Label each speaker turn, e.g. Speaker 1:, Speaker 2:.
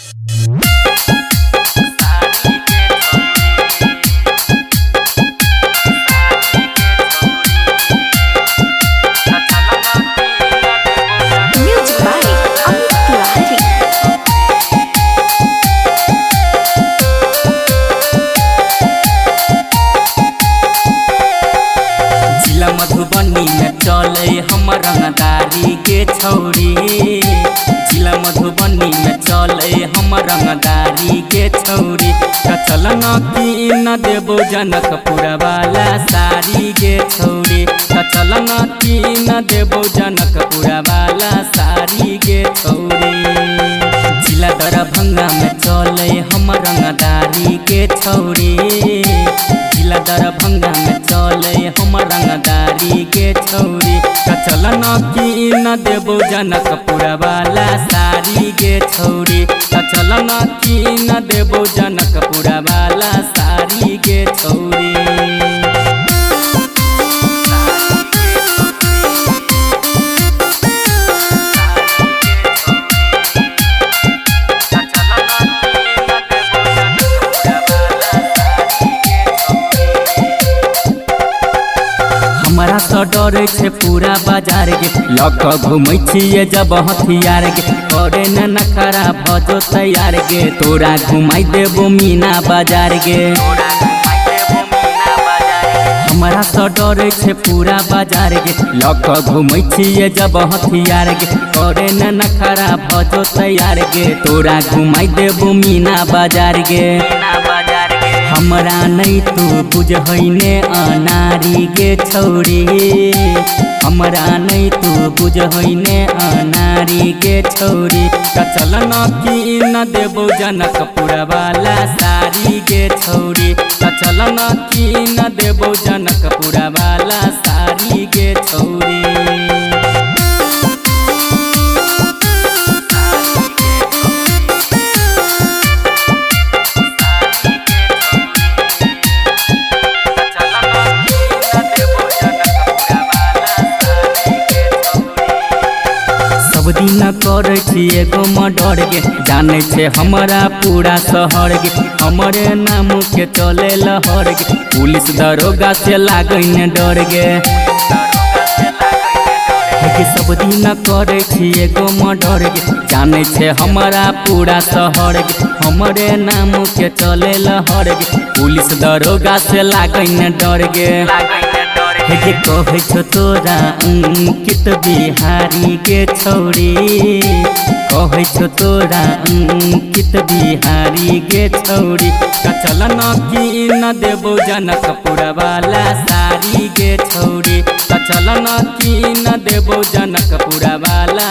Speaker 1: Music by Amit Tiwari.
Speaker 2: जिला मधुबनी में चले हम रंगदारी के छौरी। जिला मधुबनी में चले हम रंगदारी के छौरी। चल न की न देबो जनकपुरा वाला साड़ी गे छौरी। चल न की न देबो जनकपुरा वाला साड़ी गे छौरी। जिला दरभंगा में चले हम रंगदारी के छौरी। जिला दरभंगा में चले हम रंगदारी के छौरी। चल न की न देबो जनकपुरा वाला साड़ी गे छौरी। चल न की न देबो जनकपुरा वाला साड़ी गे छौरी। हमरा से डरे छै पूरा बाजार के, लक घूमै छियै जब हथियार के। करे न नखरा भजो तैयार गे, तोरा घुमाई देबो मीना बाजार गे। हमरा से डरे छै पूरा बाजार के, लक घूमै छियै जब हथियार के। करे न नखरा भजो तैयार गे, तोरा घुमाई देबो मीना बाजार गे। हमरा नै तू बुझहैने अनारी गे छौरी। हमरा नै तू बुझहैने अनारी गे छौरी। चल न की न देबो जनकपुरा वाला साड़ी गे छौरी। चल न की न देबो जनकपुरा वाला साड़ी गे छौरी। सब दिन करै छी एगो मर्डर गे, जानै छै हमरा पूरा शहर गे। हमरे नाम के चले लहर गे, पुलिस दरोगा से लागै ने डर गे। हे सब दिन करै छी एगो मर्डर गे, जानै छै हमरा पूरा शहर गे। हमरे नाम के चले लहर गे, पुलिस दरोगा से लागै ने डर गे। हे कहै छौ तोरा अंकित बिहारी गे छौरी। कहै छौ तोरा अंकित बिहारी गे छौरी। चल न की न देबो जनकपुरा वाला साड़ी गे छौरी। चल न की न देबो जनकपुरा वाला।